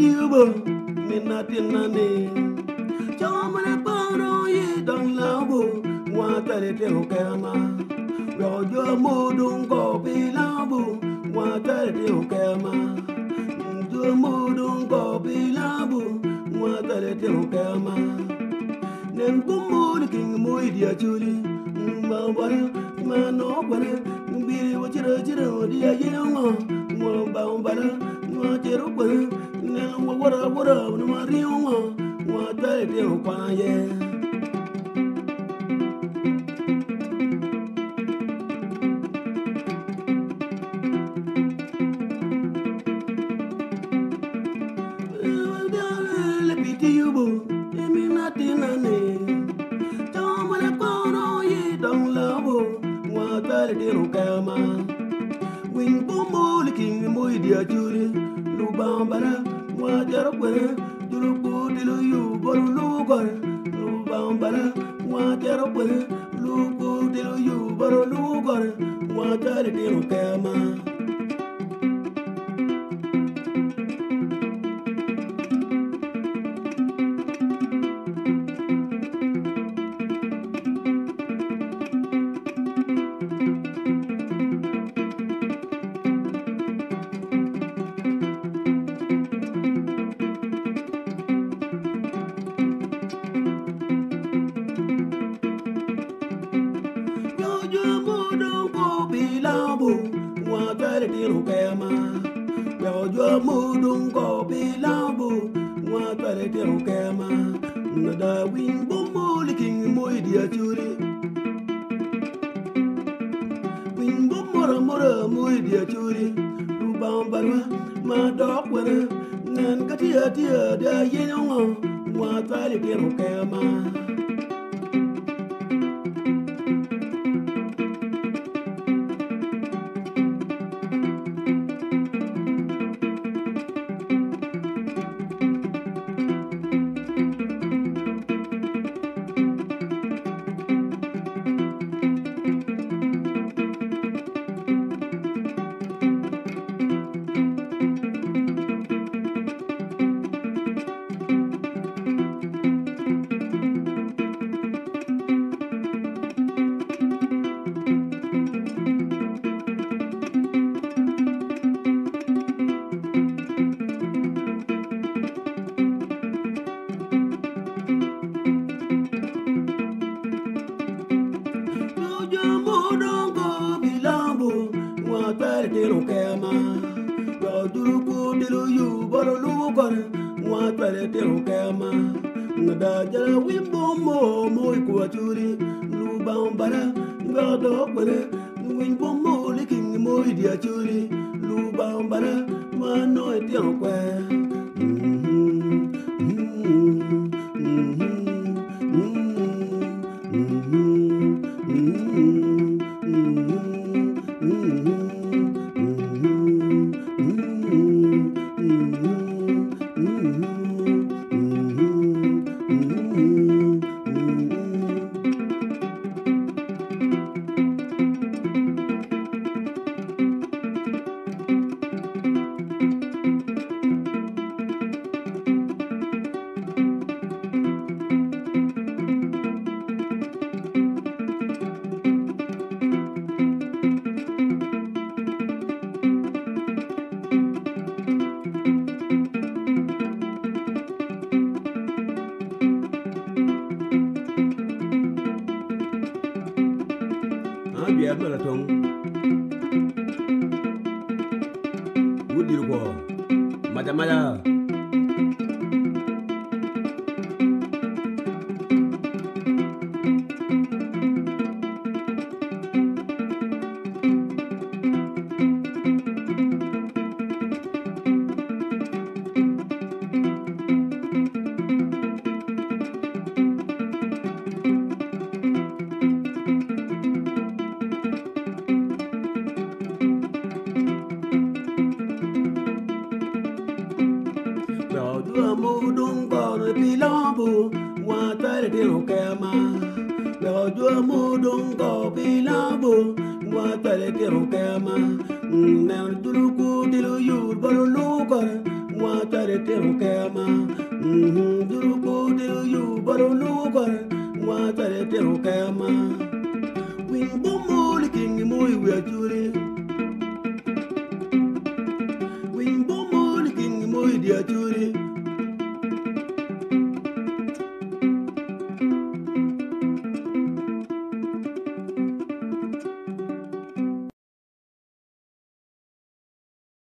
Pitiubo, mina tinani. Chomane paro ye dong labo, wa tale teo kema. Yo jo mudung ko pilabu, wa tale teo kema. Jo mudung ko pilabu, wa tale teo kema. Nen bumuli king mui dia chuli, ma wala ma no wala, biri wa chira chira dia yengo, wa ba bala, wa chero wala, nen wa wara wara wa ma riongo, wa tale teo kwa ye. Wa calo itino kema. Duru kudi oyu bot olugo kore. Wa calo itino kema. Winy bomo liking mo i wi acuri. Winy bomo liking mo i di acuri.